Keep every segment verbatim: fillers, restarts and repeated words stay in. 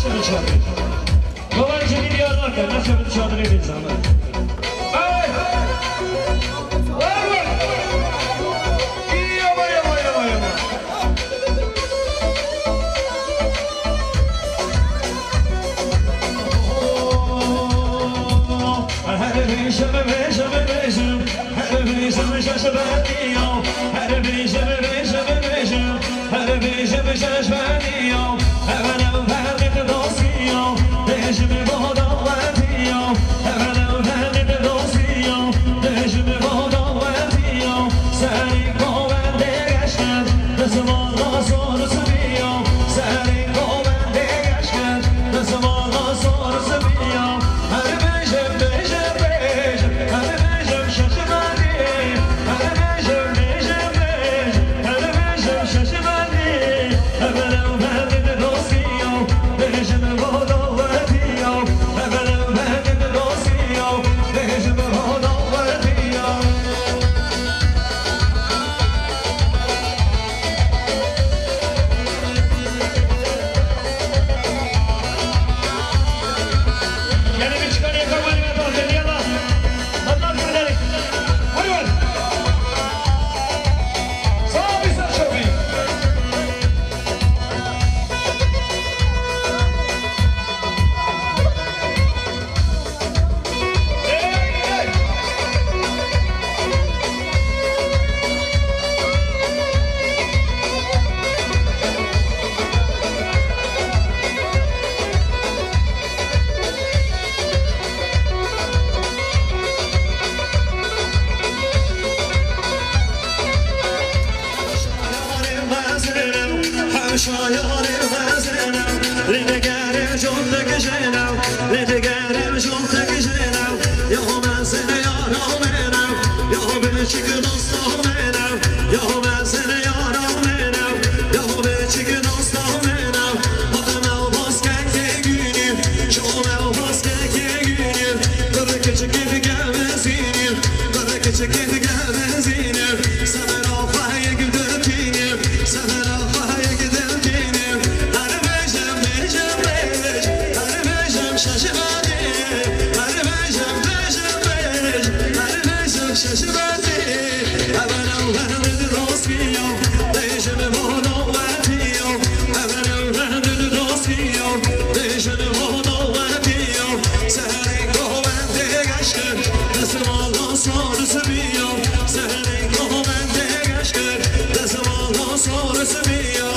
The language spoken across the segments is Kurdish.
Kolay cemî diyar nake, neçe bin çadırê bê zahmet. Ay! Var var! Yama, yama, yama, yama. Her bêjim, bêjim, bêjim, her bêjim şaş beniya, her bêjim, bêjim, bêjim, her bêjim şaş beniya, hevel ew vergit dostiya, bêjim bo dawetiya, hevel ew vergit dostiya, bêjim bo dawetiya, serî kovendê geşket, dizmana sor sibiya, serî kovendê geşket, dizmana sor sibiya. Her bêjim, bêjim, bêjim, her bêjim şaş beniya, her bêjim, bêjim, bêjim, her bêjim şaş beniya, hevel ew vergit dostiya, bêjim bo dawetiya, hevel ew vergit dostiya, bêjim bo dawetiya. Gelin bir çıkar, yakalamayın, yakalamayın, yallah. Hadi lan, hadi. Hadi oğlum. Sağ ol, bir sağ çok iyi. Şayarê mezin, lê digerim jon dikijêne, lê digerim jon dikijêne. Ya mezin yara min e, ya biçik dosta min e, ya mezin yara min e, ya biçik dosta min e. Hatim ew baskekê gûnî, şom ew baskekê gûnî, qirikçikê digemizînî, qirikçikê digemizînî. Severa xwe yek dikînî, severa xwe yek dikînî. Her bêjim, bêjim, bêj, her bêjim şaş beniya, her bêjim, bêjim, bêj, her bêjim şaş beniya. Hevel ew vergit dostiya, bêjim bo dawetiya, hevel ew vergit dostiya, bêjim bo dawetiya. Serê kovendê geşket, dizmana sor sibiya, serê kovendê geşket, dizmana sor sibiya.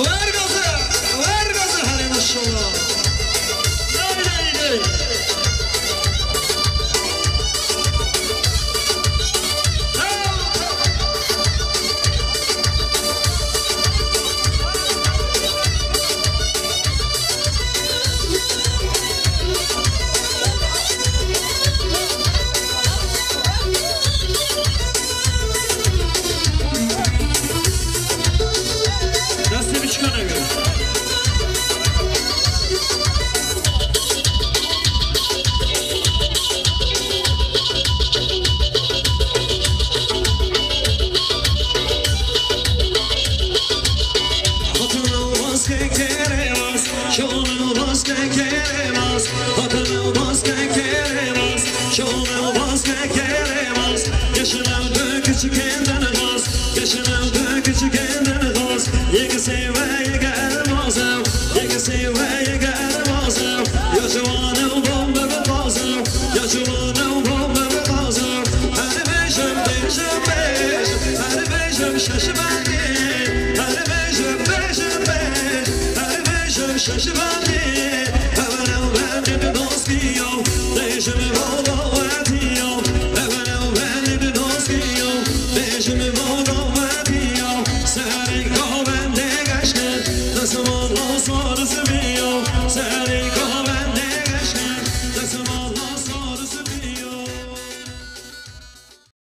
Ver gazı, ver gazı, hadi maşallah. Lay lay lay. Destê biçikan eger. Hatim ew baskekê rêbaz, şom ew baskekê rêbaz, hatim ew baskekê rêbaz, şom ew baskekê rêbaz. Geşim ew dikçikên din xwest, geşim ew dikçikên din xwest. Yek sêve, yek erbaz ew, yek sêve, yek erbaz ew. Ya ciwan ew bombe bi gaz Eşref